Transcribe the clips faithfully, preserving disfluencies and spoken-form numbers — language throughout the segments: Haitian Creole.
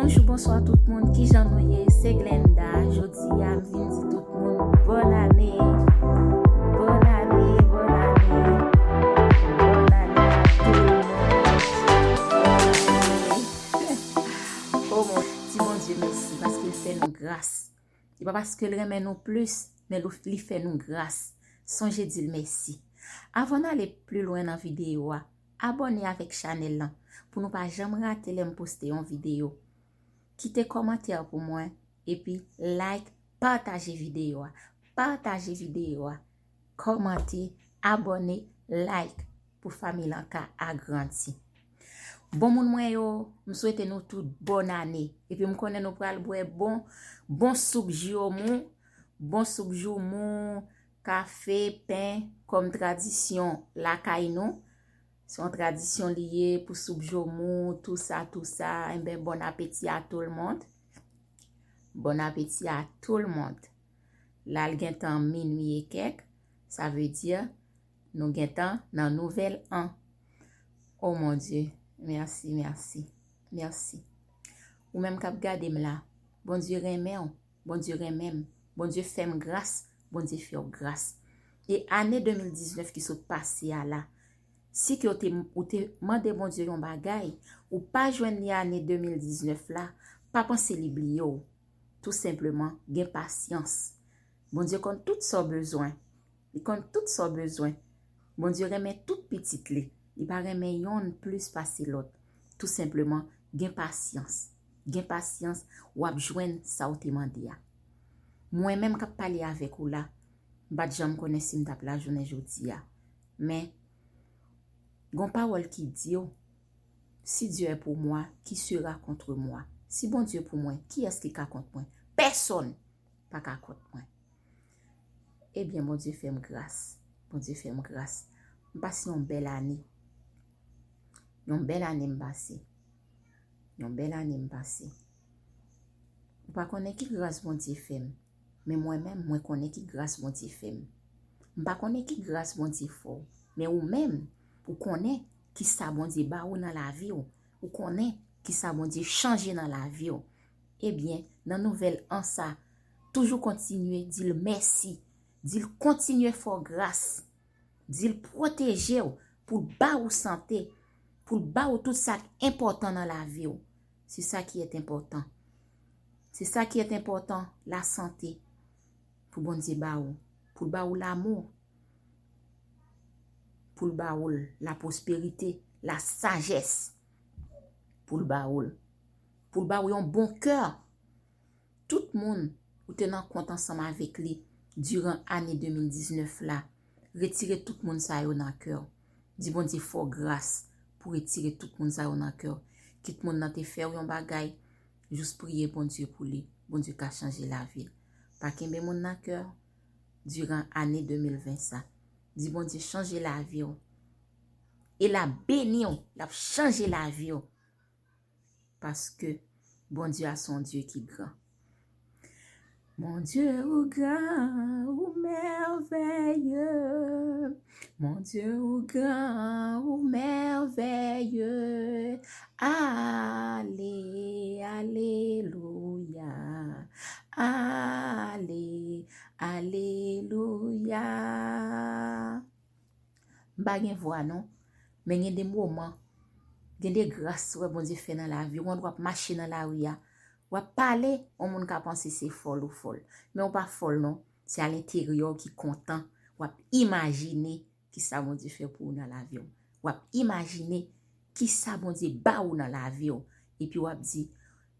Bonjou, bonswa tout moun, kijan nou ye? Se Glenda. Jodi a, m vin di tout moun bòn ane. Bòn ane, bòn ane, bòn ane a tout moun. Bòn ane. Oh mon, di Bondye mèsi paske l fè nou gras. E pa paske l renmen nou plis, men li fè nou gras. Sonje di l mèsi. Avan n ale pi lwen nan videyo a, abòne avèk chanèl lan pou nou pa janm rate lè m poste yon videyo. Kite kòmantè pou mwen, epi like, pataje videyo a. Pataje videyo a, kòmante, abòne, like pou fanmi lan ka agrandi. Bon moun mwen yo, m swete nou tout bòn ane. Epi m konnen nou pral bwè bon, bon soup jiwomou, bon soup joumou, kafe, pen, kòm tradisyon lakay nou. Se yon tradisyon li ye pou soup joumou, tou sa, tou sa. Enben, bòn apeti a tout le monde. Bòn apeti a tout le monde. La, l gentan minwi e kèk. Sa vle di, nou gentan nan nouvèl an. Oh mon Dieu, mèsi, mèsi, mèsi. Ou menm k ap gade m la, Bondye renmen w, Bondye renmen m, Bondye fè m gras, Bondye fè w gras. E ane de mil diznèf ki sot pase a la, si ke w te, ou te mande Bondye yon bagay, ou pa jwenn li ane de mil diznèf la, pa panse li bliye w. Tou senpleman, gen pasyans. Bondye konn tout sa w bezwen. Li konn tout sa w bezwen. Bondye renmen tout pitit li. Li pa renmen yonn plis pase lòt. Tou senpleman, gen pasyans. Gen pasyans, w ap jwenn sa w te mande a. Mwen menm k ap pale avèk ou la, m pa t janm konnen si m t ap la jounen jodi a. Men, gon pawòl ki di w, si Dieu est pour moi, qui sera contre moi? Si Bondye pou mwen, kiyès ki ka kont mwen? Pèsonn pa ka kont mwen. Ebyen, Bondye fè m gras. Bondye fè m gras. M pase yon bèl ane. Yon bèl ane m pase. Yon bèl ane m pase. Ou pa konnen ki gras Bondye fè m. Men mwen menm, mwen konnen ki gras Bondye fè m. M pa konnen ki gras Bondye fè w. Men ou menm, ou konnen ki sa Bondye ba ou nan lavi w. Ou konnen ki sa Bondye chanje nan lavi w. Ebyen, nan nouvèl an sa, toujou kontinye di l mèsi. Di l kontinye fè w gras. Di l pwoteje w, pou l ba ou sante, pou l ba ou tout sa k enpòtan nan lavi w. Se sa ki est important. Se sa ki est important, lasante. Pou Bondye ba ou. Pou l ba ou lamou. Pou l ba ou l, la pwosperite, la sajès. Pou l ba ou l. Pou l ba ou yon bon kè. Tout moun ou te nan kont ansanm avèk li diran ane de mil diznèf la, retire tout moun sa yo nan kè w. Di Bondye fè w gras pou retire tout moun sa yo nan kè w. Kit moun nan te fè w yon bagay, jis priye Bondye pou li. Bondye ka chanje lavi l. Pa kenbe moun nan kè w diran ane de mil ven sa. Di Bondye chanje lavi w. E l ap beni w, l ap chanje lavi w. Paske Bondye a se yon Dye ki gran. Mon Dieu, ou grand, ou merveilleux. Mon Dieu, ou grand, ou merveilleux. Ale, alelouya. Ale, alelouya. M pa gen vwa non, men gen de moman, gen de gras wè Bondye fè nan lavi w, w ap mache nan lari a, w ap pale, yon moun ka panse se fòl ou fòl, men w pa fòl non, se alenteryè w ki kontan, w ap imajine kisa Bondye fè pou ou nan lavi w, w ap imajine kisa Bondye ba ou nan lavi w, epi w ap di,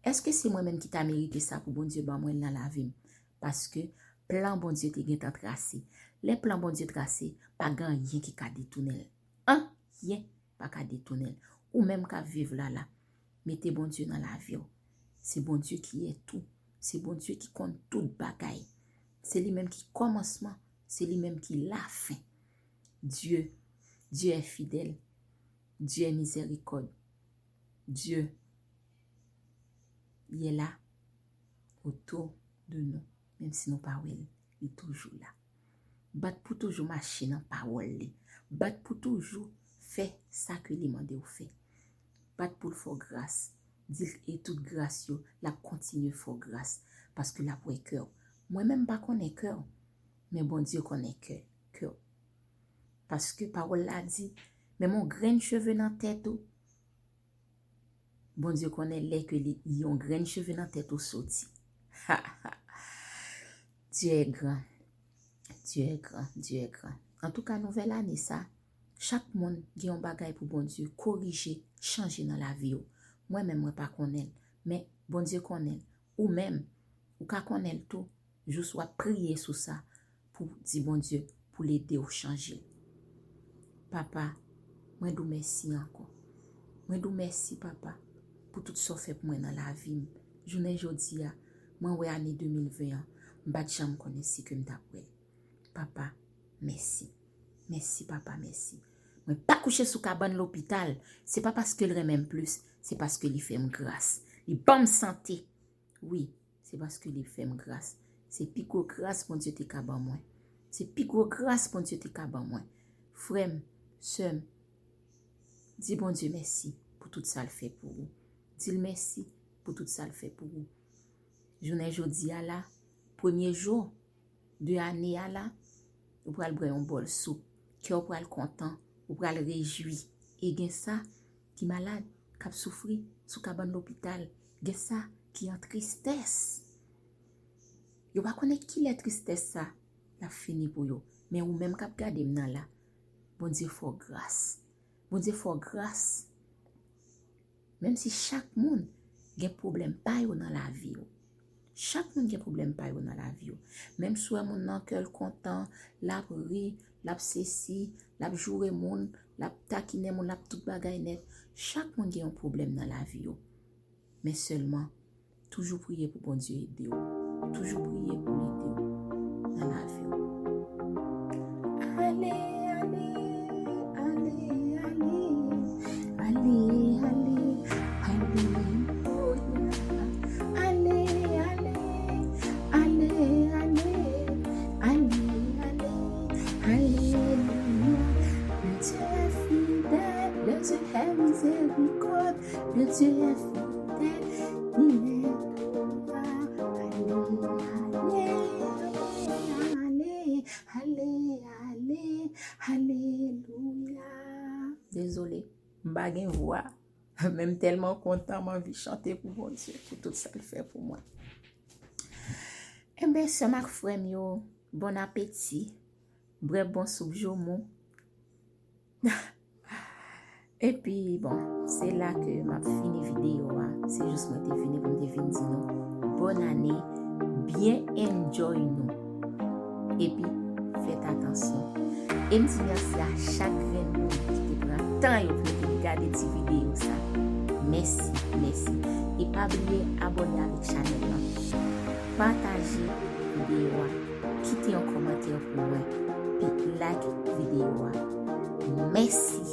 èske se mwen menm ki ta merite sa pou Bondye ban mwen l nan lavi m? Paske plan Bondye te gentan trase. Lè plan Bondye trase, pa gen anyen ki ka detounen l. Anyen pa ka detounen l. Ou menm k ap viv la la, mete Bondye nan lavi w. Se Bondye ki est tout. Se Bondye ki konn tout bagay. Se li menm ki kòmansman, se li menm ki lafen. Dieu, Dieu est fidèle. Dieu est miséricorde. Dieu, il est là, autour de nous. Menm si nou pa wè l, li toujou la. Bat pou toujou mache nan pawòl li. Bat pou toujou fè sa ke li mande w fè. Bat pou l fè w gras. Di l e tout gras yo, l ap kontinye fè w gras, paske l ap wè kè w. Mwen menm m pa konnen kè w, men Bondye konnen kè, kè w. Paske pawòl la di, menm yon grenn cheve nan tèt ou, Bondye konnen lè ke li, yon grenn cheve nan tèt ou soti. Dieu est grand. Dieu est grand, Dieu est grand. Antouka, nouvèl ane sa, chak moun gen yon bagay pou Bondye korije, chanje nan lavi yo. Mwen menm, mwen pa konnen l, men Bondye konnen l. Ou menm, ou ka konnen l tou, jis w ap priye sou sa pou di Bondye pou l ede w chanje l. Papa, mwen di w mèsi ankò. Mwen di w mèsi, Papa, pou tout sa w fè pou mwen nan lavi m. Jounen jodi a, mwen wè ane de mil ven an, m pa t janm konnen si ke m t ap wè l. Papa, mèsi. Mèsi, Papa, mèsi. Mwen pa kouche sou kabann lopital, se pa paske l renmen m plis, se paske li fè m gras. Li ban m sante. Wi, se paske li fè m gras. Se pi gwo gras Bondye te ka ban mwen. Se pi gwo gras Bondye te ka ban mwen. Frè m, sè m, di Bondye mèsi pou tout sa l fè pou ou. Di l mèsi pou tout sa l fè pou ou. Jounen jodi a la, premye jou de ane a la, ou pral bwè yon bòl soup. Kè w pral kontan, ou pral rejwi. E gen sa ki malad, k ap soufri sou kabann lopital. Gen sa ki an tristès. Yo pa konnen kilè tristès sa l ap fini pou yo. Men ou menm k ap gade m nan la, Bondye fè w gras. Bondye fè w gras. Menm si chak moun gen pwoblèm pa yo nan lavi yo. Chak moun gen pwoblèm pa yo nan lavi yo. Menm si w wè moun nan kè l kontan, l ap ri, l ap sesi, l ap joure moun, l ap takinen moun, l ap tout bagay nèt. Chak moun gen yon pwoblèm nan lavi yo. Men sèlman, toujou priye pou Bondye ede w. Toujou priye pou l ede w nan lavi w. Ale, ale, ale, ale. Ale, ale, alelouya. Ale, ale, ale, ale. Ale, ale, alelouya. Le Dieu est fidèle, le Dieu est miséricorde, le Dieu est fidèle, il est droit. Ale, ale, ale, ale, alelouya. Dezole, m pa gen vwa. Men m tèlman kontan, m anvi chante pou Bondye, pou tout sa l fè pou mwen. Enben, sè m ak frè m yo, bon apeti. Bwè bon soup joumou. Epi, bon, se la ke m ap fini videyo a. Se jis mwen te vini pou m te vin di nou bòn ane, byen enjoy nou. Epi, fèt atansyon. E m di mèsi a chak grenn moun ki te pran tan yo pou yo te gade ti videyo sa. Mèsi, mèsi. E pa bliye abòne avèk chanèl lan. Pataje videyo a. Kite yon kòmantè pou mwen. Epi like videyo a. Mèsi,